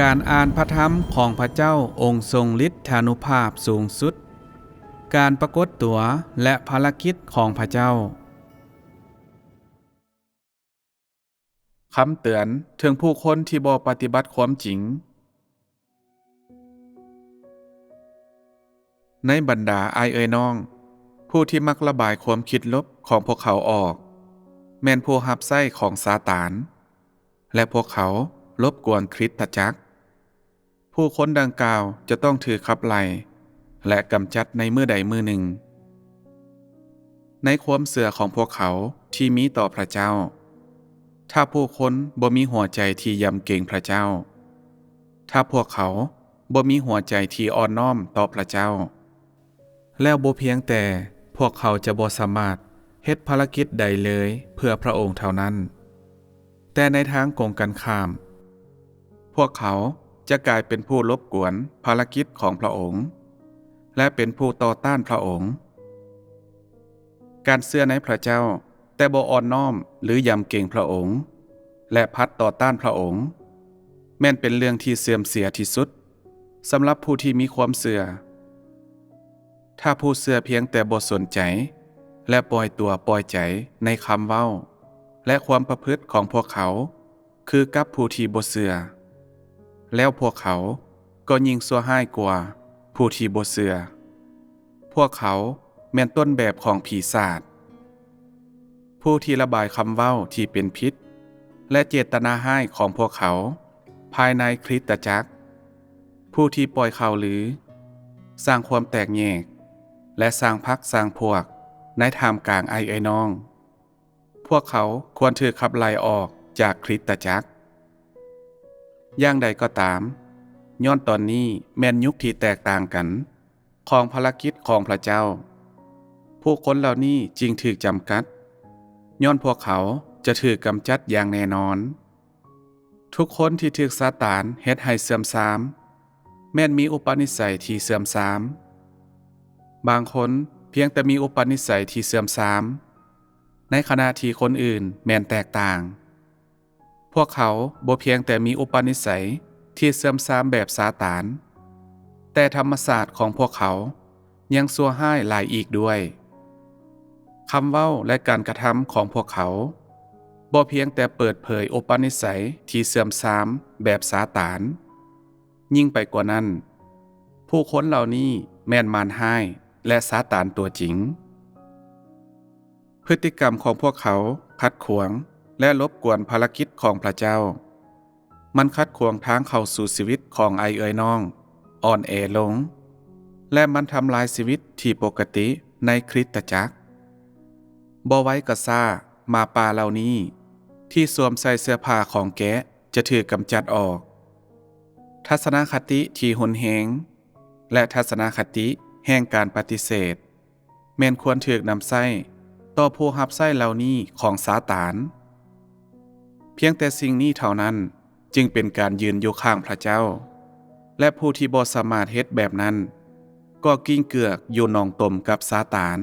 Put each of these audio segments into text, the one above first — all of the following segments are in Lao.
ການອ່ານພະທຳຂອງພະເຈົ້າອົງຊົງລິດທານຸພາບສູງສຸດ, ການປາກົດຕົວ ແລະ ພາລະກິດຂອງພະເຈົ້າ. ຄຳເຕືອນເຖິງຜູ້ຄົນທີ່ບໍ່ປະຕິບັດຄວາມຈິງ. ໃນບັນດາອ້າຍເອື້ອຍນ້ອງ, ຜູ້ທີ່ມັກລະບາຍຄວາມຄິດລົບຂອງພວກເຂົາອອກ ແມ່ນຜູ້ຮັບໃຊ້ຂອງຊາຕານ ແລະ ພວກເຂົາລົບກວນຄຣິສຕະຈັກ. ຜູ້ຄົນດັ່ງກ່າວຈະຕ້ອງຖືກຂັບໄລ່ ແລະ ກຳຈັດໃນມື້ໃດມື້ໜຶ່ງ. ໃນຄວາມເຊື່ອຂອງພວກເຂົາທີ່ມີຕໍ່ພະເຈົ້າ, ຖ້າຜູ້ຄົນບໍ່ມີຫົວໃຈທີ່ຢຳເກງພະເຈົ້າ, ຖ້າພວກເຂົາບໍ່ມີຫົວໃຈທີ່ອ່ອນນ້ອມຕໍ່ພະເຈົ້າ, ແລ້ວບໍ່ພຽງແຕ່ພວກເຂົາຈະບໍ່ສາມາດເຮັດພາລະກິດໃດເລີຍເພື່ອພະອົງເທົ່ານັ້ນ, ແຕ່ໃນທາງກົງກັນຂ້າມ, ພວກເຂົາຈະກາຍເປັນຜູ້ລົບກວນພາລະກິດຂອງພະອົງ ແລະ ເປັນຜູ້ຕໍ່ຕ້ານພະອົງ. ການເຊື່ອໃນພະເຈົ້າ ແຕ່ບໍ່ອ່ອນນ້ອມ ຫຼື ຢຳເກງພະອົງ ແລະ ພັດຕໍ່ຕ້ານພະອົງ ແມ່ນເປັນເລື່ອງທີ່ເສື່ອມເສຍທີ່ສຸດສຳລັບຜູ້ທີ່ມີຄວາມເຊື່ອ. ຖ້າຜູ້ເຊື່ອພຽງແຕ່ບໍ່ສົນໃຈ ແລະ ປ່ອຍຕົວປ່ອຍໃຈໃນຄຳເວົ້າ ແລະ ຄວາມປະພຶດຂອງພວກເຂົາ ຄືກັບຜູ້ທີ່ບໍ່ເຊື່ອ, ແລ້ວພວກເຂົາກໍຍິ່ງຊົ່ວຮ້າຍກວ່າຜູ້ທີ່ບໍ່ເຊື່ອ. ພວກເຂົາແມ່ນຕົ້ນແບບຂອງຜີສາດ, ຜູ້ທີ່ລະບາຍຄຳເວົ້າທີ່ເປັນພິດ ແລະ ເຈດຕະນາຮ້າຍຂອງພວກເຂົາພາຍໃນຄຣິສຕະຈັກ, ຜູ້ທີ່ປ່ອຍຂ່າວລື, ສ້າງຄວາມແຕກແຍກ ແລະ ສ້າງພັກສ້າງພວກໃນທ່າມກາງອ້າຍເອື້ອຍນ້ອງ. ພວກເຂົາຄວນຖືກຂັບໄລ່ອອກຈາກຄຣິສຕະຈັກ. ຢ່າງໃດກໍຕາມ, ຍ້ອນຕອນນີ້ແມ່ນຍຸກທີ່ແຕກຕ່າງກັນຂອງພາລະກິດຂອງພະເຈົ້າ, ຜູ້ຄົນເຫຼົ່ານີ້ຈຶ່ງຖືກຈຳກັດ, ຍ້ອນພວກເຂົາຈະຖືກກຳຈັດຢ່າງແນ່ນອນ. ທຸກຄົນທີ່ຖືກຊາຕານເຮັດໃຫ້ເສື່ອມຊາມ ແມ່ນມີອຸປະນິໄສທີ່ເສື່ອມຊາມ. ບາງຄົນພຽງແຕ່ມີອຸປະນິໄສທີ່ເສື່ອມຊາມ, ໃນຂະນະທີ່ຄົນອື່ນແມ່ນແຕກຕ່າງ. ພວກເຂົາບໍ່ພຽງແຕ່ມີອຸປະນິໄສທີ່ເສື່ອມຊາມແບບຊາຕານ, ແຕ່ທຳມະຊາດຂອງພວກເຂົາຍັງຊົ່ວຮ້າຍຫຼາຍອີກດ້ວຍ. ຄຳເວົ້າ ແລະ ການກະທຳຂອງພວກເຂົາ ບໍ່ພຽງແຕ່ເປີດເຜີຍອຸປະນິໄສທີ່ເສື່ອມຊາມແບບຊາຕານ, ຍິ່ງໄປກວ່ານັ້ນ, ຜູ້ຄົນເຫຼົ່ານີ້ແມ່ນມານຮ້າຍ ແລະ ຊາຕານຕົວຈິງ. ພຶດຕິກຳຂອງພວກເຂົາຂັດຂວາງ ແລະ ລົບກວນພາລະກິດຂອງພະເຈົ້າ. ມັນຂັດຂວາງທາງເຂົ້າສູ່ຊີວິດຂອງອ້າຍເອື້ອຍນ້ອງອ່ອນແອລົງ ແລະ ມັນທຳລາຍຊີວິດທີ່ປົກກະຕິໃນຄຣິສຕະຈັກ. ບໍ່ໄວກໍຊ້າ, ໝາປ່າເຫຼົ່ານີ້ທີ່ສວມໃສ່ເສື້ອຜ້າຂອງແກະຈະຖືກກຳຈັດອອກ. ທັດສະນະຄະຕິທີ່ຮຸນແຮງ ແລະ ທັດສະນະຄະຕິແຫ່ງການປະຕິເສດ ແມ່ນຄວນຖືກນຳໃຊ້ຕໍ່ຜູ້ຮັບໃຊ້ເຫຼົ່ານີ້ຂອງຊາຕານ. ພຽງແຕ່ສິ່ງນີ້ເທົ່ານັ້ນຈຶ່ງເປັນການຢືນຢູ່ຂ້າງພະເຈົ້າ, ແລະ ຜູ້ທີ່ບໍ່ສາມາດເຮັດແບບນັ້ນ ກໍກິ້ງເກືອກຢູ່ໜອງຕົມກັບຊາຕານ.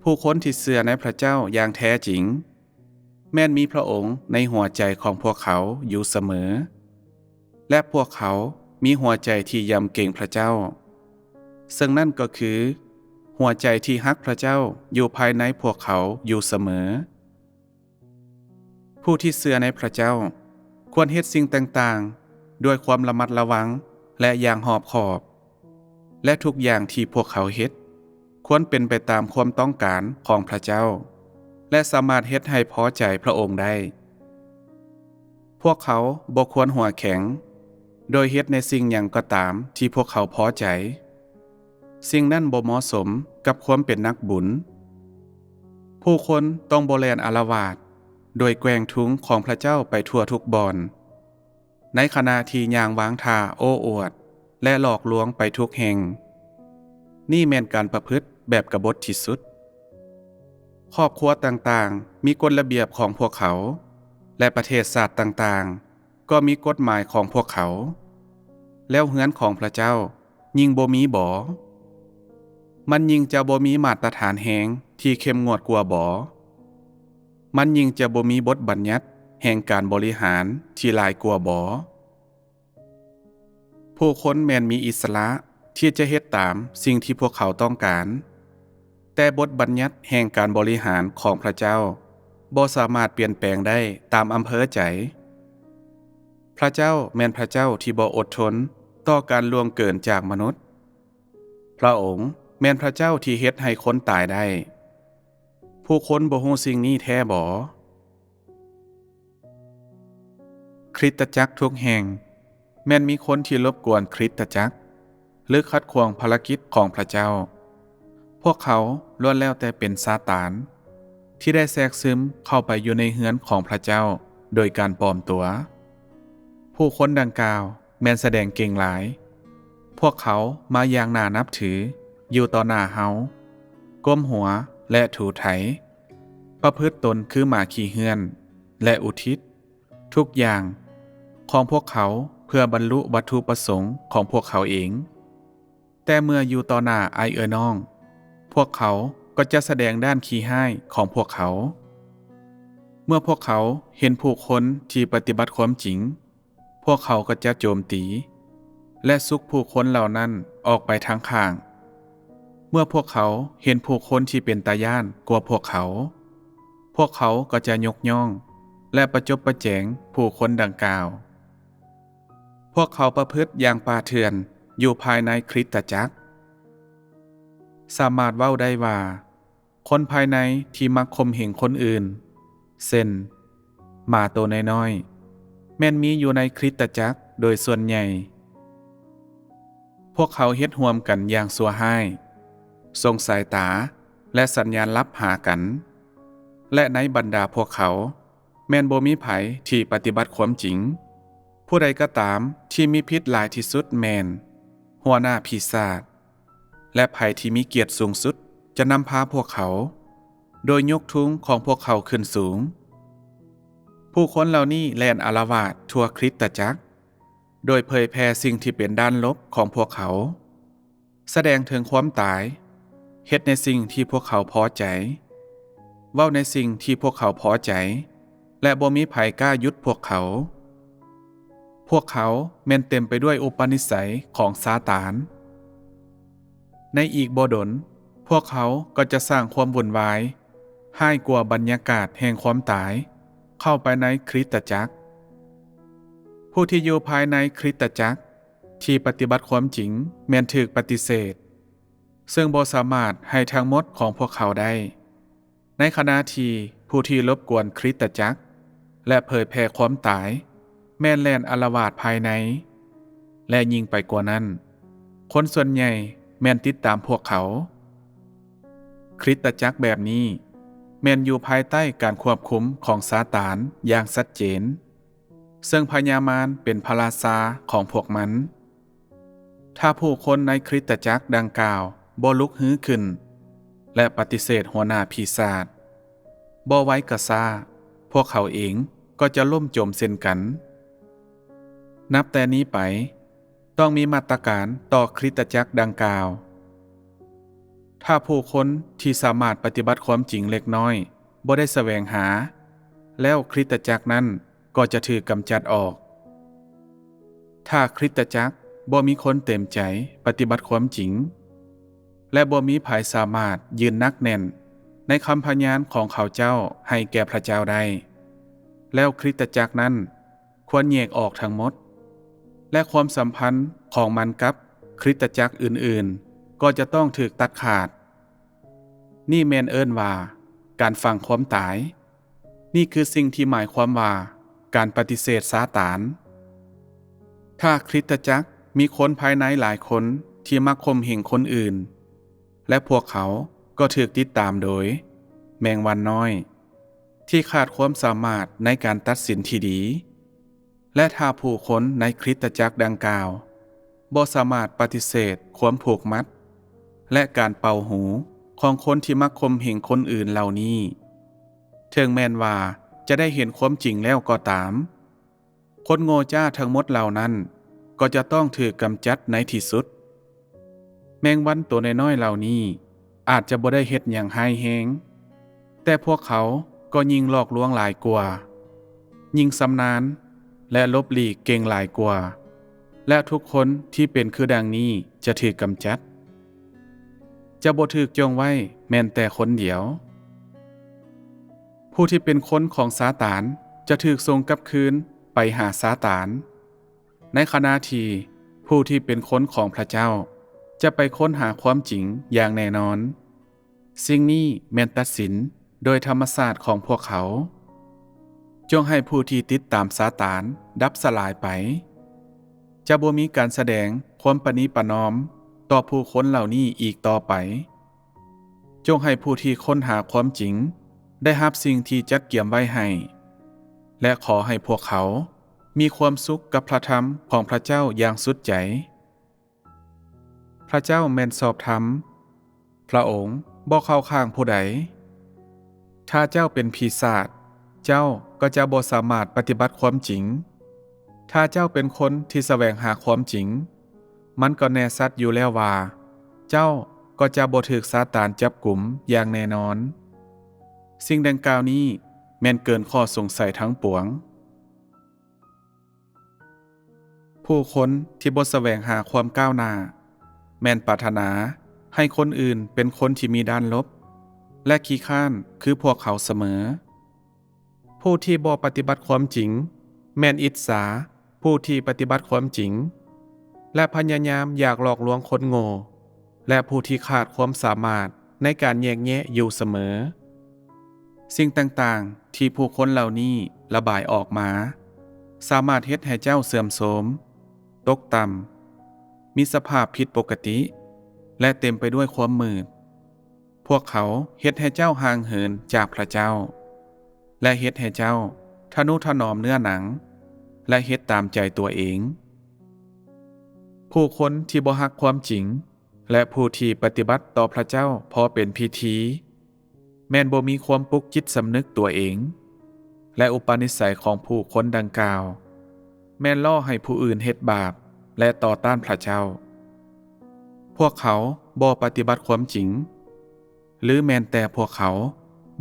ຜູ້ຄົນທີ່ເຊື່ອໃນພະເຈົ້າຢ່າງແທ້ຈິງ ແມ່ນມີພະອົງໃນຫົວໃຈຂອງພວກເຂົາຢູ່ສະເໝີ, ແລະ ພວກເຂົາມີຫົວໃຈທີ່ຢຳເກງພະເຈົ້າ, ເຊິ່ງນັ້ນກໍຄື ຫົວໃຈທີ່ຮັກພະເຈົ້າຢູ່ພາຍໃນພວກເຂົາຢູ່ສະເໝີ. ຜູ້ທີ່ເຊື່ອໃນພະເຈົ້າຄວນເຮັດສິ່ງຕ່າງໆດ້ວຍຄວາມລະມັດລະວັງ ແລະ ຢ່າງຮອບຄອບ, ແລະ ທຸກຢ່າງທີ່ພວກເຂົາເຮັດ ຄວນເປັນໄປຕາມຄວາມຕ້ອງການຂອງພະເຈົ້າ ແລະ ສາມາດເຮັດໃຫ້ພໍໃຈພະອົງໄດ້. ພວກເຂົາບໍ່ຄວນຫົວແຂງ ໂດຍເຮັດໃນສິ່ງຫຍັງກໍຕາມທີ່ພວກເຂົາພໍໃຈ. ສິ່ງນັ້ນບໍ່ເໝາະສົມກັບຄວາມເປັນນັກບຸນ. ຜູ້ຄົນຕ້ອງບໍ່ແລ່ນອາລະວາດໂດຍແກວ່ງທຸງຂອງພະເຈົ້າໄປທົ່ວທຸກບ່ອນ, ໃນຂະນະທີ່ຍ່າງວາງທ່າໂອ້ອວດ ແລະ ຫຼອກລວງໄປທຸກແຫ່ງ. ນີ້ແມ່ນການປະພຶດແບບກະບົດທີ່ສຸດ. ຄອບຄົວຕ່າງໆມີກົດລະບຽບຂອງພວກເຂົາ, ແລະ ປະເທດຊາດຕ່າງໆກໍມີກົດໝາຍຂອງພວກເຂົາ. ແລ້ວເຮືອນຂອງພະເຈົ້າຍິ່ງບໍ່ມີບໍ? ມັນຍິ່ງຈະບໍ່ມີມາດຕະຖານແຮງທີ່ເຂັ້ມງວດກວ່າບໍ? ມັນຍິ່ງຈະບໍ່ມີບົດບັນຍັດແຫ່ງການບໍລິຫານທີ່ຫຼາຍກວ່າບໍ? ຜູ້ຄົນແມ່ນມີອິດສະຫຼະທີ່ຈະເຮັດຕາມສິ່ງທີ່ພວກເຂົາຕ້ອງການ, ແຕ່ບົດບັນຍັດແຫ່ງການບໍລິຫານຂອງພະເຈົ້າບໍ່ສາມາດປ່ຽນແປງໄດ້ຕາມອຳເພີໃຈ. ພະເຈົ້າແມ່ນພະເຈົ້າທີ່ບໍ່ອົດທົນຕໍ່ການລ່ວງເກີນຈາກມະນຸດ. ພະອົງແມ່ນພະເຈົ້າທີ່ເຮັດໃຫ້ຄົນຕາຍໄດ້. ຜູ້ຄົນບໍ່ຮູ້ສິ່ງນີ້ແທ້ບໍ? ຄຣິສຕະຈັກທຸກແຫ່ງແມ່ນມີຄົນທີ່ລົບກວນຄຣິສຕະຈັກ ຫຼື ຂັດຂວາງພາລະກິດຂອງພະເຈົ້າ. ພວກເຂົາລ້ວນແລ້ວແຕ່ເປັນຊາຕານທີ່ໄດ້ແຊກຊຶມເຂົ້າໄປຢູ່ໃນເຮືອນຂອງພະເຈົ້າໂດຍການປອມຕົວ. ຜູ້ຄົນດັ່ງກ່າວແມ່ນສະແດງເກັ່ງຫຼາຍ. ພວກເຂົາມາຢ່າງໜ້ານັບຖືຢູ່ຕໍ່ໜ້າເຮົາ, ກົ້ມຫົວ ແລະ ຖູໄຖ, ປະພຶດຕົນຄືໝາຂີ້ເຫື່ອນ ແລະ ອຸທິດທຸກຢ່າງຂອງພວກເຂົາເພື່ອບັນລຸວັດຖຸປະສົງຂອງພວກເຂົາເອງ. ແຕ່ເມື່ອຢູ່ຕໍ່ໜ້າອ້າຍເອື້ອຍນ້ອງ, ພວກເຂົາກໍຈະສະແດງດ້ານຂີ້ຮ້າຍຂອງພວກເຂົາ. ເມື່ອພວກເຂົາເຫັນຜູ້ຄົນທີ່ປະຕິບັດຄວາມຈິງ, ພວກເຂົາກໍຈະໂຈມຕີ ແລະ ຊຸກຜູ້ຄົນເຫຼົ່ານັ້ນອອກໄປທາງຂ້າງ. ເມື່ອພວກເຂົາເຫັນຜູ້ຄົນທີ່ເປັນຕາຢ້ານກວ່າພວກເຂົາ, ພວກເຂົາກໍຈະຍົກຍ້ອງ ແລະ ປະຈົບປະແຈງຜູ້ຄົນດັ່ງກ່າວ. ພວກເຂົາປະພຶດຢ່າງປ່າເຖື່ອນຢູ່ພາຍໃນຄຣິສຕະຈັກ. ສາມາດເວົ້າໄດ້ວ່າ ຄົນພາຍໃນທີ່ມັກຂົ່ມເຫງຄົນອື່ນ, ເຊັ່ນ ໝາໂຕນ້ອຍໆ, ແມ່ນມີຢູ່ໃນຄຣິສຕະຈັກໂດຍສ່ວນໃຫຍ່. ພວກເຂົາເຮັດຮ່ວມກັນຢ່າງຊົ່ວຮ້າຍ, ສົ່ງສາຍຕາ ແລະ ສັນຍານລັບຫາກັນ, ແລະ ໃນບັນດາພວກເຂົາ ແມ່ນບໍ່ມີໃຜທີ່ປະຕິບັດຄວາມຈິງ. ຜູ້ໃດກໍຕາມທີ່ມີພິດຫຼາຍທີ່ສຸດແມ່ນຫົວໜ້າປີສາດ, ແລະ ໃຜທີ່ມີກຽດສູງສຸດຈະນຳພາພວກເຂົາ, ໂດຍຍົກທຸງຂອງພວກເຂົາຂຶ້ນສູງ. ຜູ້ຄົນເຫຼົ່ານີ້ແລ່ນອາລະວາດທົ່ວຄຣິສຕະຈັກ, ໂດຍເຜີຍແຜ່ສິ່ງທີ່ເປັນດ້ານລົບຂອງພວກເຂົາ. ສະແດງເຖິງຄວາມຕາຍ, ເຮັດໃນສິ່ງທີ່ພວກເຂົາພໍໃຈ, ເວົ້າໃນສິ່ງທີ່ພວກເຂົາພໍໃຈ, ແລະ ບໍ່ມີໃຜກ້າຢຸດພວກເຂົາ. ພວກເຂົາແມ່ນເຕັມໄປດ້ວຍອຸປະນິໄສຂອງຊາຕານ. ໃນອີກບໍ່ດົນ, ພວກເຂົາກໍຈະສ້າງຄວາມວຸ່ນວາຍຮ້າຍກວ່າບັນຍາກາດແຫ່ງຄວາມຕາຍເຂົ້າໄປໃນຄຣິສຕະຈັກ. ຜູ້ທີ່ຢູ່ພາຍໃນຄຣິສຕະຈັກ ທີ່ປະຕິບັດຄວາມຈິງແມ່ນຖືກປະຕິເສດ, ເຊິ່ງບໍ່ສາມາດໃຫ້ທັງໝົດຂອງພວກເຂົາໄດ້, ໃນຂະນະທີ່ຜູ້ທີ່ລົບກວນຄຣິສຕະຈັກ ແລະ ເຜີຍແຜ່ຄວາມຕາຍ ແມ່ນແລ່ນອາລະວາດພາຍໃນ, ແລະ ຍິ່ງໄປກວ່ານັ້ນ, ຄົນສ່ວນໃຫຍ່ແມ່ນຕິດຕາມພວກເຂົາ. ຄຣິສຕະຈັກແບບນີ້ແມ່ນຢູ່ພາຍໃຕ້ການຄວບຄຸມຂອງຊາຕານຢ່າງຊັດເຈນ. ເຊິ່ງພະຍາມານເປັນພະລາຊາຂອງພວກມັນ. ຖ້າຜູ້ຄົນໃນຄຣິສຕະຈັກດັ່ງກ່າວບໍ່ລຸກຮືຂຶ້ນ ແລະ ປະຕິເສດຫົວໜ້າປີສາດ, ບໍ່ໄວກໍຊ້າ, ພວກເຂົາເອງກໍຈະລົ້ມຈົມເຊັ່ນກັນ. ນັບແຕ່ນີ້ໄປ, ຕ້ອງມີມາດຕະການຕໍ່ຄຣິສຕະຈັກດັ່ງກ່າວ. ຖ້າຜູ້ຄົນທີ່ສາມາດປະຕິບັດຄວາມຈິງເລັກນ້ອຍບໍ່ໄດ້ສະແຫວງຫາ, ແລ້ວຄຣິສຕະຈັກນັ້ນກໍຈະຖືກກຳຈັດອອກ. ຖ້າຄຣິສຕະຈັກບໍ່ມີຄົນເຕັມໃຈປະຕິບັດຄວາມຈິງ, ແລະ ບໍ່ມີໃຜສາມາດຢືນໜັກແໜ້ນໃນຄຳພະຍານຂອງເຂົາເຈົ້າໃຫ້ແກ່ພະເຈົ້າໄດ້, ແລ້ວຄຣິສຕະຈັກນັ້ນ ຄວນແຍກອອກທັງໝົດ, ແລະ ຄວາມສຳພັນຂອງມັນກັບຄຣິສຕະຈັກອື່ນໆ ກໍຈະຕ້ອງຖືກຕັດຂາດ. ນີ້ແມ່ນເອີ້ນວ່າການຝັງຄວາມຕາຍ. ນີ້ຄືສິ່ງທີ່ໝາຍຄວາມວ່າການປະຕິເສດຊາຕານ. ຖ້າຄຣິສຕະຈັກມີຄົນພາຍໃນຫຼາຍຄົນທີ່ມັກຂົ່ມເຫງຄົນອື່ນ, ແລະ ພວກເຂົາກໍຖືກຕິດຕາມໂດຍແມງວັນນ້ອຍ ທີ່ຂາດຄວາມສາມາດໃນການຕັດສິນທີ່ດີ, ແລະ ຖ້າຜູ້ຄົນໃນຄຣິສຕະຈັກດັ່ງກ່າວບໍ່ສາມາດປະຕິເສດຄວາມຜູກມັດ ແລະ ການເປົ່າຫູຂອງຄົນທີ່ມັກຂົ່ມເຫງຄົນອື່ນເຫຼົ່ານີ້, ເຖິງແມ່ນວ່າຈະໄດ້ເຫັນຄວາມຈິງແລ້ວກໍຕາມ, ຄົນໂງ່ຈ້າທັງໝົດເຫຼົ່ານັ້ນກໍຈະຕ້ອງຖືກກຳຈັດໃນທີ່ສຸດ. ແມງວັນໂຕນ້ອຍໆເຫຼົ່ານີ້ອາດຈະບໍ່ໄດ້ເຮັດຫຍັງຮ້າຍແຮງ, ແຕ່ພວກເຂົາກໍຍິ່ງຫຼອກລວງຫຼາຍກວ່າ, ຍິ່ງຊຳນານ ແລະ ຫຼົບຫຼີກເກັ່ງຫຼາຍກວ່າ, ແລະ ທຸກຄົນທີ່ເປັນຄືດັ່ງນີ້ຈະຖືກກຳຈັດ, ຈະບໍ່ຖືກຈົ່ງໄວ້ແມ່ນແຕ່ຄົນດຽວ. ຜູ້ທີ່ເປັນຄົນຂອງຊາຕານຈະຖືກສົ່ງກັບຄືນໄປຫາຊາຕານ, ໃນຂະນະທີ່ຜູ້ທີ່ເປັນຄົນຂອງພະເຈົ້າຈະໄປຄົ້ນຫາຄວາມຈິງຢ່າງແນ່ນອນ. ສິ່ງນີ້ແມ່ນຕັດສິນໂດຍທຳມະຊາດຂອງພວກເຂົາ. ຈົ່ງໃຫ້ຜູ້ທີ່ຕິດຕາມຊາຕານດັບສະຫຼາຍໄປ. ຈະບໍ່ມີການສະແດງຄວາມປະນີປະນອມຕໍ່ຜູ້ຄົນເຫຼົ່ານີ້ອີກຕໍ່ໄປ. ຈົ່ງໃຫ້ຜູ້ທີ່ຄົ້ນຫາຄວາມຈິງໄດ້ຮັບສິ່ງທີ່ຈັດກຽມໄວ້ໃຫ້, ແລະ ຂໍໃຫ້ພວກເຂົາມີຄວາມສຸກກັບພະທຳຂອງພະເຈົ້າຢ່າງສຸດໃຈ. ພະເຈົ້າແມ່ນຊອບທຳ. ພະອົງບໍ່ເຂົ້າຂ້າງຜູ້ໃດ. ຖ້າເຈົ້າເປັນປີສາດ, ເຈົ້າກໍຈະບໍ່ສາມາດປະຕິບັດຄວາມຈິງ. ຖ້າເຈົ້າເປັນຄົນທີ່ສະແຫວງຫາຄວາມຈິງ, ມັນກໍແນ່ຊັດຢູ່ແລ້ວວ່າ ເຈົ້າກໍຈະບໍ່ຖືກຊາຕານຈັບກຸມຢ່າງແນ່ນອນ. ສິ່ງດັ່ງກ່າວນີ້ແມ່ນເກີນຂໍ້ສົງໄສທັງປວງ. ຜູ້ຄົນທີ່ບໍ່ສະແຫວງຫາຄວາມກ້າວໜ້າ ແມ່ນປາດຖະໜາໃຫ້ຄົນອື່ນເປັນຄົນທີ່ມີດ້ານລົບ ແລະ ຂີ້ຄ້ານຄືພວກເຂົາສະເໝີ. ຜູ້ທີ່ບໍ່ປະຕິບັດຄວາມຈິງ ແມ່ນອິດສາຜູ້ທີ່ປະຕິບັດຄວາມຈິງ ແລະ ພະຍາຍາມຢາກຫຼອກລວງຄົນໂງ່ ແລະ ຜູ້ທີ່ຂາດຄວາມສາມາດໃນການແຍກແຍະຢູ່ສະເໝີ. ສິ່ງຕ່າງໆທີ່ຜູ້ຄົນເຫຼົ່ານີ້ລະບາຍອອກມາ ສາມາດເຮັດໃຫ້ເຈົ້າເສື່ອມໂຊມ, ຕົກຕ່ຳ, ມີສະພາບຜິດປົກກະຕິ ແລະ ເຕັມໄປດ້ວຍຄວາມມືດ. ພວກເຂົາເຮັດໃຫ້ເຈົ້າຫ່າງເຫີນຈາກພະເຈົ້າ ແລະ ເຮັດໃຫ້ເຈົ້າທະນຸຖະໜອມເນື້ອໜັງ ແລະ ເຮັດຕາມໃຈຕົວເອງ. ຜູ້ຄົນທີ່ບໍ່ຮັກຄວາມຈິງ ແລະ ຜູ້ທີ່ປະຕິບັດຕໍ່ພະເຈົ້າພໍເປັນພິທີ ແມ່ນບໍ່ມີຄວາມປຸກຈິດສຳນຶກຕົວເອງ ແລະ ອຸປະນິໄສຂອງຜູ້ຄົນດັ່ງກ່າວ ແມ່ນລໍ້ໃຫ້ຜູ້ອື່ນເຮັດບາບ ແລະ ຕໍ່ຕ້ານພະເຈົ້າ. ພວກເຂົາບໍ່ປະຕິບັດຄວາມຈິງ ຫຼື ແມ່ນແຕ່ພວກເຂົາ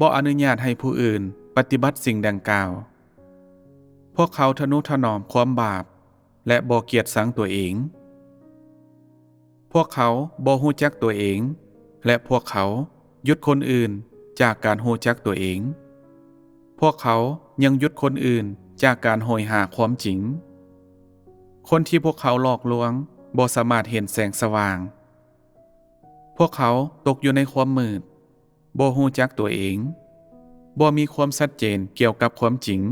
ບໍ່ອະນຸຍາດໃຫ້ຜູ້ອື່ນປະຕິບັດສິ່ງດັ່ງກ່າວ. ພວກເຂົາທະນຸຖະໜອມຄວາມບາບ ແລະ ບໍ່ກຽດຊັງຕົວເອງ. ພວກເຂົາບໍ່ຮູ້ຈັກຕົວເອງ ແລະ ພວກເຂົາຢຸດຄົນອື່ນຈາກການຮູ້ຈັກຕົວເອງ. ພວກເຂົາຍັງຢຸດຄົນອື່ນຈາກການໂຫຍຫາຄວາມຈິງ. ຄົນທີ່ພວກເຂົາຫຼອກລວງບໍ່ສາມາດເຫັນແສງສະຫວ່າງ. ພວກເຂົາຕົກຢູ່ໃນຄວາມມືດ, ບໍ່ຮູ້ຈັກຕົວເອງ, ບໍ່ມີຄວາມຊັດເຈນກ່ຽວກັບຄວາມຈິງ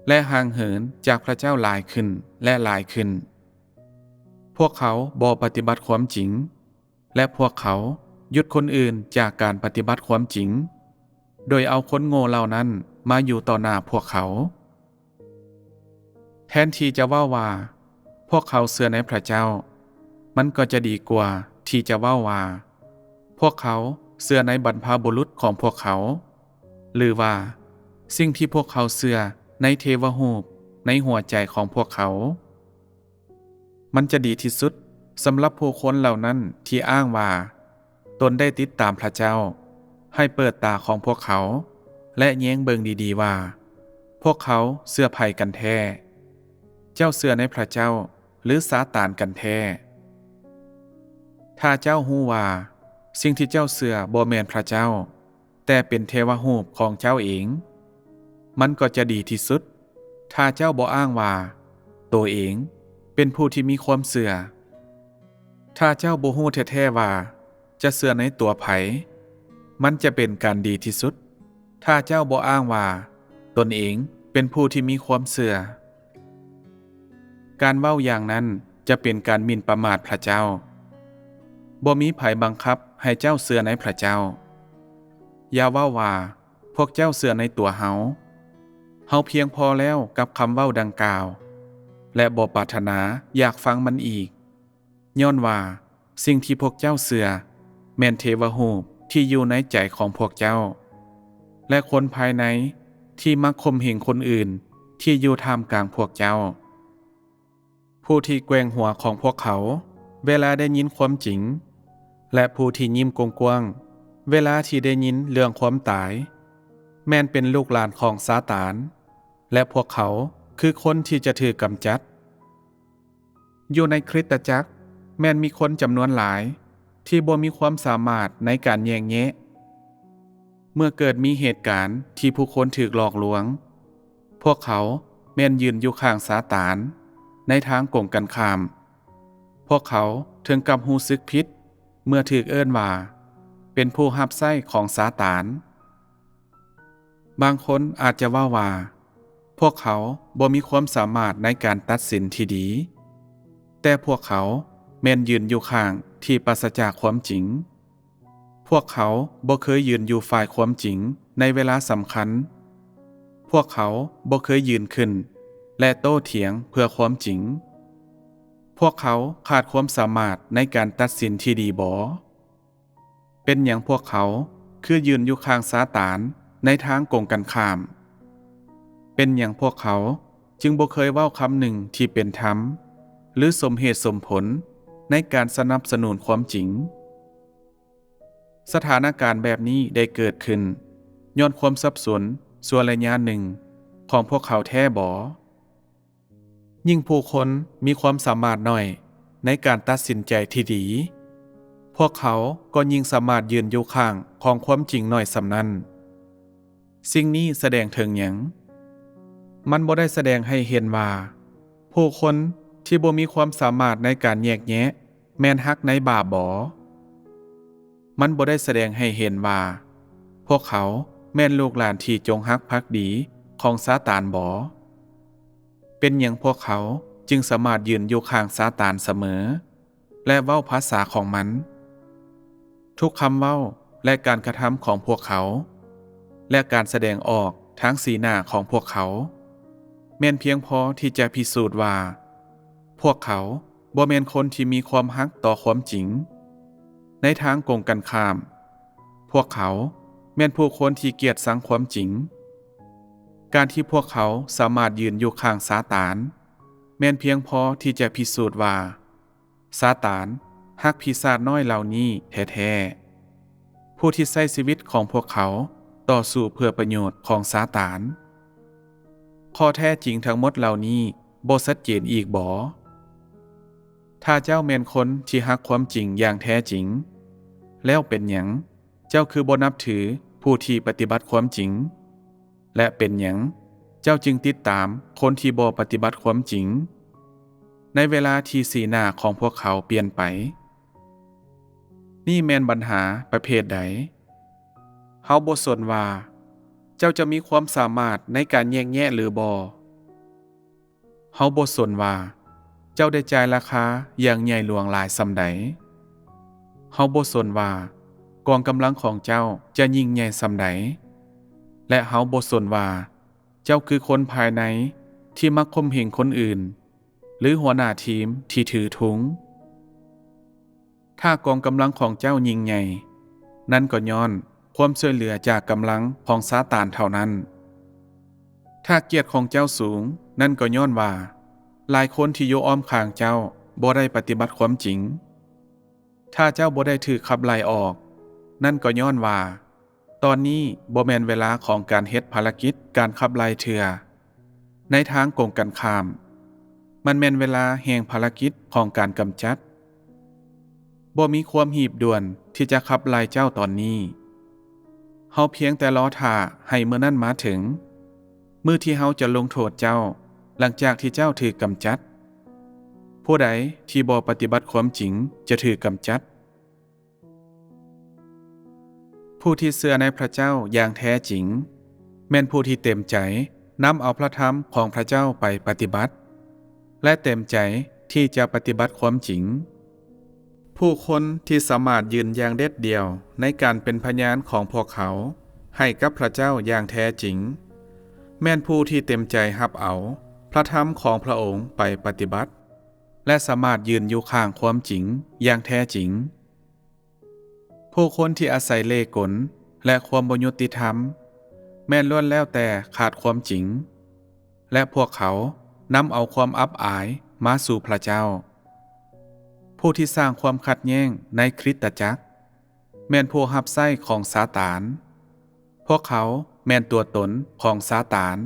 ແລະ ຫ່າງເຫີນຈາກພະເຈົ້າຫຼາຍຂຶ້ນ ແລະ ຫຼາຍຂຶ້ນ. ພວກເຂົາບໍ່ປະຕິບັດຄວາມຈິງ ແລະ ພວກເຂົາຢຸດຄົນອື່ນຈາກການປະຕິບັດຄວາມຈິງ, ໂດຍເອົາຄົນໂງ່ເຫຼົ່ານັ້ນມາຢູ່ຕໍ່ໜ້າພວກເຂົາ. ແທນທີ່ຈະເວົ້າວ່າ ພວກເຂົາເຊື່ອໃນພະເຈົ້າ, ມັນກໍຈະດີກວ່າທີ່ຈະເວົ້າວ່າ ພວກເຂົາເຊື່ອໃນບັນພະບຸລຸດຂອງພວກເຂົາ, ຫຼືວ່າ ສິ່ງທີ່ພວກເຂົາເຊື່ອໃນເທວະຮູບໃນຫົວໃຈຂອງພວກເຂົາ. ມັນຈະດີທີ່ສຸດສຳລັບຜູ້ຄົນເຫຼົ່ານັ້ນທີ່ອ້າງວ່າຕົນໄດ້ຕິດຕາມພະເຈົ້າ, ໃຫ້ເປີດຕາຂອງພວກເຂົາ ແລະ ແຍງເບິ່ງດີໆວ່າ ພວກເຂົາເຊື່ອໃຜກັນແທ້? ເຈົ້າເຊື່ອໃນພະເຈົ້າ ຫຼື ຊາຕານກັນແທ້? ຖ້າເຈົ້າຮູ້ວ່າສິ່ງທີ່ເຈົ້າເຊື່ອບໍ່ແມ່ນພະເຈົ້າ, ແຕ່ເປັນເທວະຮູບຂອງເຈົ້າເອງ, ມັນກໍຈະດີທີ່ສຸດ ຖ້າເຈົ້າບໍ່ອ້າງວ່າໂຕເອງເປັນຜູ້ທີ່ມີຄວາມເຊື່ອ. ຖ້າເຈົ້າບໍ່ຮູ້ແທ້ໆວ່າຈະເຊື່ອໃນຕົວໃຜ, ມັນຈະເປັນການດີທີ່ສຸດ ຖ້າເຈົ້າບໍ່ອ້າງວ່າຕົນເອງເປັນຜູ້ທີ່ມີຄວາມເຊື່ອ. ການເວົ້າຢ່າງນັ້ນຈະເປັນການໝິ່ນປະໝາດພະເຈົ້າ. ບໍ່ມີໃຜບັງຄັບໃຫ້ເຈົ້າເຊື່ອໃນພະເຈົ້າ. ຢ່າເວົ້າວ່າ, ພວກເຈົ້າເຊື່ອໃນຕົວເຮົາ. ເຮົາພຽງພໍແລ້ວກັບຄຳເວົ້າດັ່ງກ່າວ ແລະ ບໍ່ປາດຖະໜາຢາກຟັງມັນອີກ, ຍ້ອນວ່າ ສິ່ງທີ່ພວກເຈົ້າເຊື່ອແມ່ນເທວະຮູບທີ່ຢູ່ໃນໃຈຂອງພວກເຈົ້າ ແລະ ຄົນພາຍໃນທີ່ມັກຂົ່ມເຫັງຄົນອື່ນທີ່ຢູ່ທ່າມກາງພວກເຈົ້າ. ຜູ້ທີ່ແກວ່ງຫົວຂອງພວກເຂົາເວລາໄດ້ຍິນຄວາມຈິງ ແລະ ຜູ້ທີ່ຍິ້ມກວ້າງໆເວລາທີ່ໄດ້ຍິນເລື່ອງຄວາມຕາຍ ແມ່ນເປັນລູກຫຼານຂອງຊາຕານ ແລະ ພວກເຂົາຄືຄົນທີ່ຈະຖືກກຳຈັດ. ຢູ່ໃນຄຣິສຕະຈັກ ແມ່ນມີຄົນຈຳນວນຫຼາຍທີ່ບໍ່ມີຄວາມສາມາດໃນການແຍກແຍະ. ເມື່ອເກີດມີເຫດການທີ່ຜູ້ຄົນຖືກຫຼອກລວງ, ພວກເຂົາແມ່ນຢືນຢູ່ຂ້າງຊາຕານໃນທາງກົງກັນຂ້າມ. ພວກເຂົາເຖິງກັບຮູ້ສຶກຜິດເມື່ອຖືກເອີ້ນວ່າເປັນຜູ້ຮັບໃຊ້ຂອງຊາຕານ. ບາງຄົນອາດຈະເວົ້າວ່າ ພວກເຂົາບໍ່ມີຄວາມສາມາດໃນການຕັດສິນທີ່ດີ, ແຕ່ພວກເຂົາແມ່ນຢືນຢູ່ຂ້າງທີ່ປາສະຈາກຄວາມຈິງ. ພວກເຂົາບໍ່ເຄີຍຢືນຢູ່ຝ່າຍຄວາມຈິງໃນເວລາສຳຄັນ. ພວກເຂົາບໍ່ເຄີຍຢືນຂຶ້ນ ແລະ ໂຕ້ຖຽງເພື່ອຄວາມຈິງ. ພວກເຂົາຂາດຄວາມສາມາດໃນການຕັດສິນທີ່ດີບໍ? ເປັນຫຍັງພວກເຂົາຄືຢືນຢູ່ຂ້າງຊາຕານໃນທາງກົງກັນຂ້າມ? ເປັນຫຍັງພວກເຂົາຈຶ່ງບໍ່ເຄີຍເວົ້າຄຳໜຶ່ງທີ່ເປັນທຳ ຫຼື ສົມເຫດສົມຜົນໃນການສະໜັບສະໜູນຄວາມຈິງ? ສະຖານະການແບບນີ້ໄດ້ເກີດຂຶ້ນຍ້ອນຄວາມສັບສົນຊົ່ວໄລຍະໜຶ່ງຂອງພວກເຂົາແທ້ບໍ? ຍິ່ງຜູ້ຄົນມີຄວາມສາມາດໜ້ອຍໃນການຕັດສິນໃຈທີ່ດີ, ພວກເຂົາກໍຍິ່ງສາມາດຢືນຢູ່ຂ້າງຂອງຄວາມຈິງໜ້ອຍສ່ຳນັ້ນ. ສິ່ງນີ້ສະແດງເຖິງຫຍັງ? ມັນບໍ່ໄດ້ສະແດງໃຫ້ເຫັນວ່າ ຜູ້ຄົນທີ່ບໍ່ມີຄວາມສາມາດໃນການແຍກແຍະແມ່ນຮັກໃນບາບບໍ? ມັນບໍ່ໄດ້ສະແດງໃຫ້ເຫັນວ່າ ພວກເຂົາແມ່ນລູກຫຼານທີ່ຈົງຮັກພັກດີຂອງຊາຕານບໍ? ເປັນຫຍັງພວກເຂົາຈຶ່ງສາມາດຢືນຢູ່ຂ້າງຊາຕານສະເໝີ ແລະ ເວົ້າພາສາຂອງມັນ? ທຸກຄຳເວົ້າ ແລະ ການກະທຳຂອງພວກເຂົາ ແລະ ການສະແດງອອກທາງສີໜ້າຂອງພວກເຂົາ ແມ່ນພຽງພໍທີ່ຈະພິສູດວ່າ ພວກເຂົາບໍ່ແມ່ນຄົນທີ່ມີຄວາມຮັກຕໍ່ຄວາມຈິງ. ໃນທາງກົງກັນຂ້າມ, ພວກເຂົາແມ່ນຜູ້ຄົນທີ່ກຽດຊັງຄວາມຈິງ. ການທີ່ພວກເຂົາສາມາດຢືນຢູ່ຂ້າງຊາຕານ ແມ່ນພຽງພໍທີ່ຈະພິສູດວ່າ ຊາຕານຮັກປີສາດນ້ອຍເຫຼົ່ານີ້ແທ້ໆ, ຜູ້ທີ່ໃຊ້ຊີວິດຂອງພວກເຂົາຕໍ່ສູ້ເພື່ອປະໂຫຍດຂອງຊາຕານ. ຂໍ້ແທ້ຈິງທັງໝົດເຫຼົ່ານີ້ບໍ່ຊັດເຈນອີກບໍ? ຖ້າເຈົ້າແມ່ນຄົນທີ່ຮັກຄວາມຈິງຢ່າງແທ້ຈິງ, ແລ້ວເປັນຫຍັງເຈົ້າຄືບໍ່ນັບຖືຜູ້ທີ່ປະຕິບັດຄວາມຈິງ? ແລະ ເປັນຫຍັງເຈົ້າຈຶ່ງຕິດຕາມຄົນທີ່ບໍ່ປະຕິບັດຄວາມຈິງ ໃນເວລາທີ່ສີໜ້າຂອງພວກເຂົາປ່ຽນໄປ? ນີ້ແມ່ນບັນຫາປະເພດໃດ? ເຮົາບໍ່ສົນວ່າເຈົ້າຈະມີຄວາມສາມາດໃນການແຍກແຍະຫຼືບໍ່. ເຮົາບໍ່ສົນວ່າເຈົ້າໄດ້ຈ່າຍລາຄາຢ່າງໃຫຍ່ຫຼວງຫຼາຍສ່ຳໃດ. ເຮົາບໍ່ສົນວ່າກອງກຳລັງຂອງເຈົ້າຈະຍິ່ງໃຫຍ່ສ່ຳໃດ. ແລະ ເຮົາບໍ່ສົນວ່າເຈົ້າຄືຄົນພາຍໃນທີ່ມັກຂົ່ມເຫງຄົນອື່ນ ຫຼື ຫົວໜ້າທີມທີ່ຖືທຸງ. ຖ້າກອງກຳລັງຂອງເຈົ້າຍິ່ງໃຫຍ່, ນັ້ນກໍຍ້ອນຄວາມຊ່ວຍເຫຼືອຈາກກຳລັງຂອງຊາຕານເທົ່ານັ້ນ. ຖ້າກຽດຂອງເຈົ້າສູງ, ນັ້ນກໍຍ້ອນວ່າຫຼາຍຄົນທີ່ຢູ່ອ້ອມຂ້າງເຈົ້າບໍ່ໄດ້ປະຕິບັດຄວາມຈິງ. ຖ້າເຈົ້າບໍ່ໄດ້ຖືກຂັບໄລ່ອອກ, ນັ້ນກໍຍ້ອນວ່າ ຕອນນີ້ບໍ່ແມ່ນເວລາຂອງການເຮັດພາລະກິດການຂັບໄລ່ເທື່ອ. ໃນທາງກົງກັນຂ້າມ, ມັນແມ່ນເວລາແຫ່ງພາລະກິດຂອງການກຳຈັດ. ບໍ່ມີຄວາມຮີບດ່ວນທີ່ຈະຂັບໄລ່ເຈົ້າຕອນນີ້. ເຮົາພຽງແຕ່ລໍຖ້າໃຫ້ມື້ນັ້ນມາເຖິງ, ມື້ທີ່ເຮົາຈະລົງໂທດເຈົ້າຫຼັງຈາກທີ່ເຈົ້າຖືກກຳຈັດ. ຜູ້ໃດທີ່ບໍ່ປະຕິບັດຄວາມຈິງຈະຖືກກຳຈັດ. ຜູ້ທີ່ເຊື່ອໃນພຣະເຈົ້າຢ່າງແທ້ຈິງ ແມ່ນຜູ້ທີ່ເຕັມໃຈນຳເອົາພຣະທຳຂອງພຣະເຈົ້າໄປປະຕິບັດ ແລະ ເຕັມໃຈທີ່ຈະປະຕິບັດຄວາມຈິງ. ຜູ້ຄົນທີ່ສາມາດຢືນຢ່າງເດັດດ່ຽວໃນການເປັນພະຍານຂອງພວກເຂົາໃຫ້ກັບພຣະເຈົ້າຢ່າງແທ້ຈິງ ແມ່ນຜູ້ທີ່ເຕັມໃຈຮັບເອົາພຣະທຳຂອງພຣະອົງໄປປະຕິບັດ ແລະ ສາມາດຢືນຢູ່ຂ້າງຄວາມຈິງຢ່າງແທ້ຈິງ. ຜູ້ຄົນທີ່ອາໄສເລ່ກົນ ແລະ ຄວາມບໍ່ຍຸຕິທຳ ແມ່ນລ້ວນແລ້ວແຕ່ຂາດຄວາມຈິງ ແລະ ພວກເຂົານຳເອົາຄວາມອັບອາຍມາສູ່ພຣະເຈົ້າ. ຜູ້ທີ່ສ້າງຄວາມຂັດແຍ່ງໃນຄຣິສຕະຈັກ ແມ່ນຜູ້ຮັບໃຊ້ຂອງຊາຕານ. ພວກເຂົາແມ່ນຕົວຕົນຂອງຊາຕານ.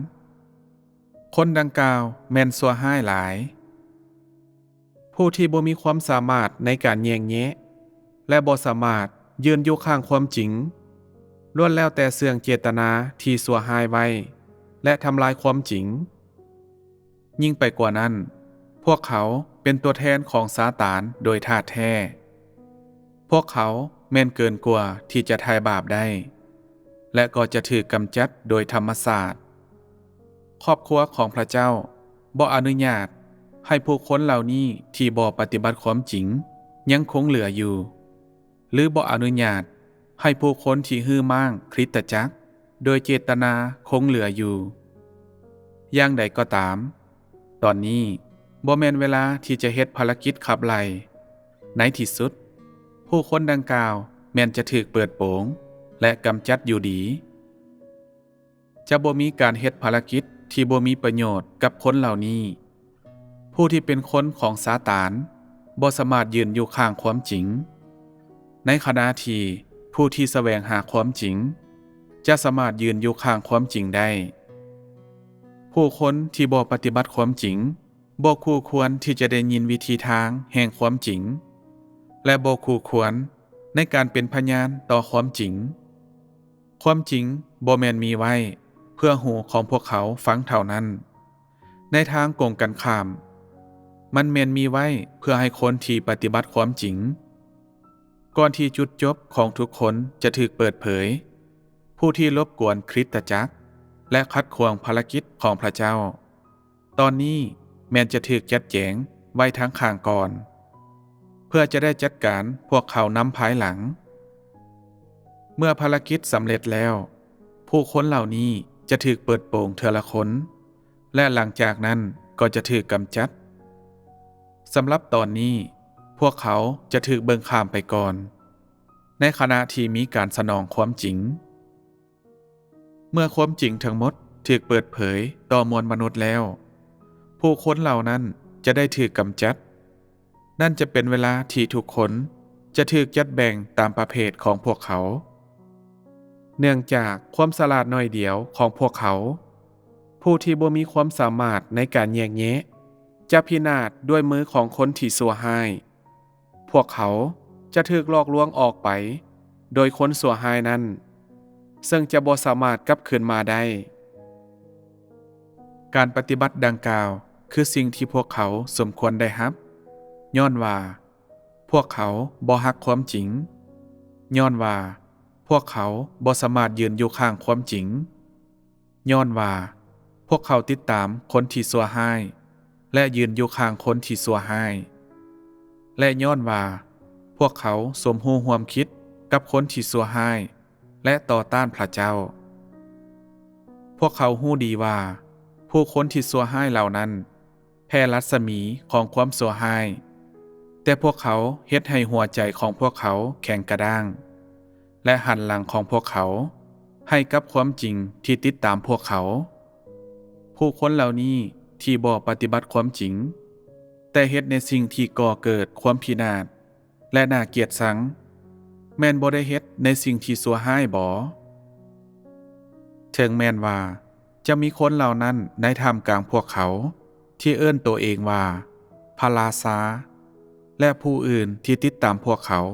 ຄົນດັ່ງກ່າວແມ່ນຊົ່ວຮ້າຍຫຼາຍ. ຜູ້ທີ່ບໍ່ມີຄວາມສາມາດໃນການແຍກແຍະ ແລະ ບໍ່ສາມາດຢືນຢູ່ຂ້າງຄວາມຈິງ ລ້ວນແລ້ວແຕ່ເຊື່ອງເຈດຕະນາທີ່ຊົ່ວຮ້າຍໄວ້ ແລະ ທຳລາຍຄວາມຈິງ. ຍິ່ງໄປກວ່ານັ້ນ, ພວກເຂົາເປັນຕົວແທນຂອງຊາຕານໂດຍທາດແທ້. ພວກເຂົາແມ່ນເກີນກວ່າທີ່ຈະຖ່າຍບາບໄດ້ ແລະ ກໍຈະຖືກກຳຈັດໂດຍທຳມະຊາດ. ຄອບຄົວຂອງພະເຈົ້າບໍ່ອະນຸຍາດໃຫ້ຜູ້ຄົນເຫຼົ່ານີ້ທີ່ບໍ່ປະຕິບັດຄວາມຈິງຍັງຄົງເຫຼືອຢູ່. ຫຼື ບໍ່ອະນຸຍາດໃຫ້ຜູ້ຄົນທີ່ຮື້ມ້າງຄຣິສຕະຈັກໂດຍເຈດຕະນາຄົງເຫຼືອຢູ່. ຢ່າງໃດກໍຕາມ, ຕອນນີ້ບໍ່ແມ່ນເວລາທີ່ຈະເຮັດພາລະກິດຂັບໄລ່. ໃນທີ່ສຸດ, ຜູ້ຄົນດັ່ງກ່າວແມ່ນຈະຖືກເປີດໂປງ ແລະ ກຳຈັດຢູ່ດີ. ຈະບໍ່ມີການເຮັດພາລະກິດທີ່ບໍ່ມີປະໂຫຍດກັບຄົນເຫຼົ່ານີ້. ຜູ້ທີ່ເປັນຄົນຂອງຊາຕານບໍ່ສາມາດຢືນຢູ່ຂ້າງຄວາມຈິງ, ໃນຂະນະທີ່ຜູ້ທີ່ສະແຫວງຫາຄວາມຈິງຈະສາມາດຢືນຢູ່ຂ້າງຄວາມຈິງໄດ້. ຜູ້ຄົນທີ່ບໍ່ປະຕິບັດຄວາມຈິງ ບໍ່ຄູ່ຄວນທີ່ຈະໄດ້ຍິນວິທີທາງແຫ່ງຄວາມຈິງ ແລະ ບໍ່ຄູ່ຄວນໃນການເປັນພະຍານຕໍ່ຄວາມຈິງ. ຄວາມຈິງບໍ່ແມ່ນມີໄວ້ເພື່ອຫູຂອງພວກເຂົາຟັງເທົ່ານັ້ນ. ໃນທາງກົງກັນຂ້າມ, ມັນແມ່ນມີໄວ້ເພື່ອໃຫ້ຄົນທີ່ປະຕິບັດຄວາມຈິງ. ກ່ອນທີ່ຈຸດຈົບຂອງທຸກຄົນຈະຖືກເປີດເຜີຍ, ຜູ້ທີ່ລົບກວນຄຣິສຕະຈັກ ແລະ ຂັດຂວາງພາລະກິດຂອງພະເຈົ້າ ຕອນນີ້ແມ່ນຈະຖືກຈັດແຈງໄວ້ທາງຂ້າງກ່ອນ, ເພື່ອຈະໄດ້ຈັດການພວກເຂົານຳພາຍຫຼັງ. ເມື່ອພາລະກິດສຳເລັດແລ້ວ, ຜູ້ຄົນເຫຼົ່ານີ້ຈະຖືກເປີດໂປງເທື່ອລະຄົນ, ແລະ ຫຼັງຈາກນັ້ນກໍຈະຖືກກຳຈັດ. ສຳລັບຕອນນີ້, ພວກເຂົາຈະຖືກເບິ່ງຂ້າມໄປກ່ອນ, ໃນຂະນະທີ່ມີການສະໜອງຄວາມຈິງ. ເມື່ອຄວາມຈິງທັງໝົດຖືກເປີດເຜີຍຕໍ່ມວນມະນຸດແລ້ວ, ຜູ້ຄົນເຫຼົ່ານັ້ນຈະໄດ້ຖືກກຳຈັດ. ນັ້ນຈະເປັນເວລາທີ່ທຸກຄົນຈະຖືກຈັດແບ່ງຕາມປະເພດຂອງພວກເຂົາ. ເນື່ອງຈາກຄວາມສະຫຼາດໜ້ອຍດຽວຂອງພວກເຂົາ, ຜູ້ທີ່ບໍ່ມີຄວາມສາມາດໃນການແຍກແຍະ ຈະພິນາດດ້ວຍມືຂອງຄົນທີ່ຊົ່ວຮ້າຍ. ພວກເຂົາຈະຖືກຫຼອກລວງອອກໄປໂດຍຄົນຊົ່ວຮ້າຍນັ້ນ, ເຊິ່ງຈະບໍ່ສາມາດກັບຄືນມາໄດ້. ການປະຕິບັດດັ່ງກ່າວຄືສິ່ງທີ່ພວກເຂົາສົມຄວນໄດ້ຮັບ, ຍ້ອນວ່າພວກເຂົາບໍ່ຮັກຄວາມຈິງ, ຍ້ອນວ່າພວກເຂົາບໍ່ສາມາດຢືນຢູ່ຂ້າງຄວາມຈິງ. ຍ້ອນວ່າພວກເຂົາຕິດຕາມຄົນທີ່ຊົ່ວຮ້າຍ ແລະ ຢືນຢູ່ຂ້າງຄົນທີ່ຊົ່ວຮ້າຍ, ແລະ ຍ້ອນວ່າພວກເຂົາສົມຮູ້ຮ່ວມຄິດກັບຄົນທີ່ຊົ່ວຮ້າຍ ແລະ ຕໍ່ຕ້ານພະເຈົ້າ. ພວກເຂົາຮູ້ດີວ່າຜູ້ຄົນທີ່ຊົ່ວຮ້າຍເຫຼົ່ານັ້ນ ແຜ່ລັດສະໝີຂອງຄວາມຊົ່ວຮ້າຍ, ແຕ່ພວກເຂົາເຮັດໃຫ້ຫົວໃຈຂອງພວກເຂົາແຂງກະດ້າງ ແລະ ຫັນຫຼັງຂອງພວກເຂົາໃຫ້ກັບຄວາມຈິງທີ່ຕິດຕາມພວກເຂົາ. ຜູ້ຄົນເຫຼົ່ານີ້ທີ່ບໍ່ປະຕິບັດຄວາມຈິງ, ແຕ່ເຮັດໃນສິ່ງທີ່ກໍ່ເກີດຄວາມພິນາດ ແລະ ໜ້າກຽດຊັງ, ແມ່ນບໍ່ໄດ້ເຮັດໃນສິ່ງທີ່ຊົ່ວຮ້າຍບໍ? ເຖິງແມ່ນວ່າຈະມີຄົນເຫຼົ່ານັ້ນໃນທ່າມກາງພວກເຂົາ ທີ່ເອີ້ນໂຕເອງວ່າພະລາຊາ ແລະ ຜູ້ອື່ນທີ່ຕິດຕາມພວກເຂົາ,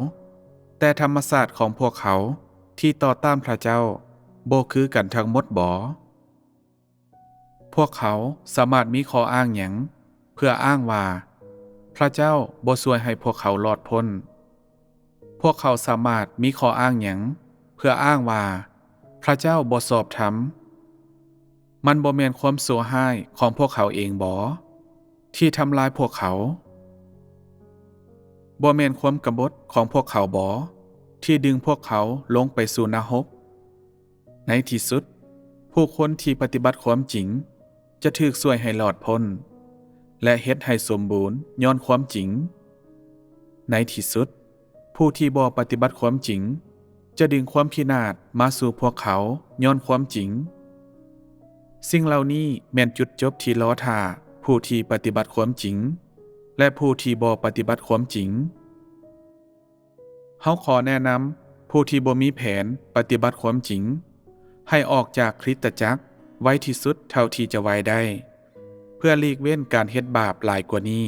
ແຕ່ທຳມະຊາດຂອງພວກເຂົາທີ່ຕໍ່ຕ້ານພະເຈົ້າບໍ່ຄືກັນທັງໝົດບໍ? ພວກເຂົາສາມາດມີຂໍ້ອ້າງຫຍັງເພື່ອອ້າງວ່າພະເຈົ້າບໍ່ຊ່ວຍໃຫ້ພວກເຂົາລອດພົ້ນ? ພວກເຂົາສາມາດມີຂໍ້ອ້າງຫຍັງເພື່ອອ້າງວ່າພະເຈົ້າບໍ່ຊອບທຳ? ມັນບໍ່ແມ່ນຄວາມຊົ່ວຮ້າຍຂອງພວກເຂົາເອງບໍ ທີ່ທຳລາຍພວກເຂົາ? ບໍ່ແມ່ນຄວາມກະບົດຂອງພວກເຂົາບໍ ທີ່ດຶງພວກເຂົາລົງໄປສູ່ນະຮົກ? ໃນທີ່ສຸດ, ຜູ້ຄົນທີ່ປະຕິບັດຄວາມຈິງຈະຖືກຊ່ວຍໃຫ້ລອດພົ້ນ ແລະ ເຮັດໃຫ້ສົມບູນຍ້ອນຄວາມຈິງ. ໃນທີ່ສຸດ, ຜູ້ທີ່ບໍ່ປະຕິບັດຄວາມຈິງຈະດຶງຄວາມພິນາດມາສູ່ພວກເຂົາຍ້ອນຄວາມຈິງ. ສິ່ງເຫຼົ່ານີ້ແມ່ນຈຸດຈົບທີ່ລໍຖ້າຜູ້ທີ່ປະຕິບັດຄວາມຈິງ ແລະ ຜູ້ທີ່ບໍ່ປະຕິບັດຄວາມຈິງ. ເຮົາຂໍແນະນຳຜູ້ທີ່ບໍ່ມີແຜນປະຕິບັດຄວາມຈິງ ໃຫ້ອອກຈາກຄຣິສຕະຈັກໄວທີ່ສຸດເທົ່າທີ່ຈະໄວໄດ້, ເພື່ອຫຼີກເວັ້ນການເຮັດບາບຫຼາຍກວ່ານີ້.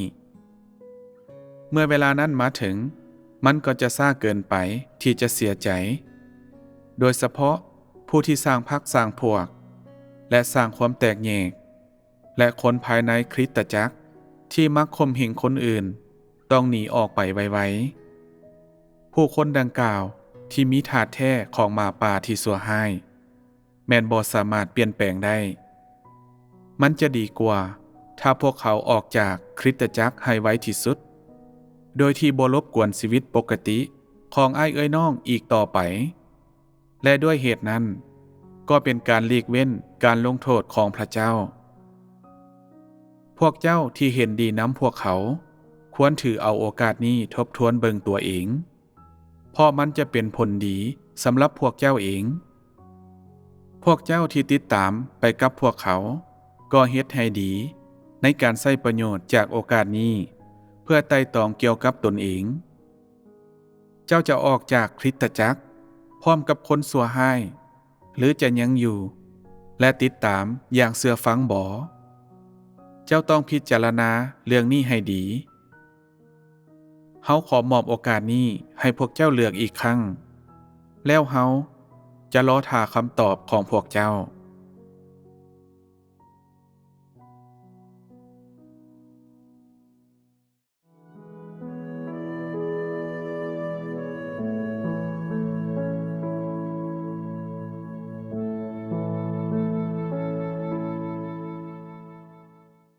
ເມື່ອເວລານັ້ນມາເຖິງ, ມັນກໍຈະຊ້າເກີນໄປທີ່ຈະເສຍໃຈ, ໂດຍສະເພາະຜູ້ທີ່ສ້າງພັກສ້າງພວກ ແລະ ສ້າງຄວາມແຕກແຍກ, ແລະ ຄົນພາຍໃນຄຣິສຕະຈັກທີ່ມັກຂົ່ມເຫງຄົນອື່ນ ຕ້ອງໜີອອກໄປໄວໆ. ຜູ້ຄົນດັ່ງກ່າວທີ່ມີທາດແທ້ຂອງໝາປ່າທີ່ຊົ່ວຮ້າຍ ແມ່ນບໍ່ສາມາດປ່ຽນແປງໄດ້. ມັນຈະດີກວ່າຖ້າພວກເຂົາອອກຈາກຄຣິສຕະຈັກໃຫ້ໄວທີ່ສຸດ, ໂດຍທີ່ບໍ່ລົບກວນຊີວິດປົກກະຕິຂອງອ້າຍເອື້ອຍນ້ອງອີກຕໍ່ໄປ, ແລະ ດ້ວຍເຫດນັ້ນ, ກໍເປັນການຫຼີກເວັ້ນການລົງໂທດຂອງພະເຈົ້າ. ພວກເຈົ້າທີ່ເຫັນດີນຳພວກເຂົາ ຄວນຖືເອົາໂອກາດນີ້ທົບທວນເບິ່ງຕົວເອງ, ເພາະມັນຈະເປັນຜົນດີສຳລັບພວກເຈົ້າເອງ. ພວກເຈົ້າທີ່ຕິດຕາມໄປກັບພວກເຂົາ ກໍເຮັດໃຫ້ດີໃນການໃຊ້ປະໂຫຍດຈາກໂອກາດນີ້ ເພື່ອໄຕ່ຕອງກ່ຽວກັບຕົນເອງ. ເຈົ້າຈະອອກຈາກຄຣິສຕະຈັກພ້ອມກັບຄົນຊົ່ວຮ້າຍ ຫຼື ຈະຍັງຢູ່ ແລະ ຕິດຕາມຢ່າງເຊື່ອຟັງບໍ? ເຈົ້າຕ້ອງພິຈາລະນາເລື່ອງນີ້ໃຫ້ດີ. ເຮົາຂໍມອບໂອກາດນີ້ໃຫ້ພວກເຈົ້າເລືອກອີກຄັ້ງ, ແລ້ວເຮົາຈະລໍຖ້າຄຳຕອບຂອງພວກເຈົ້າ.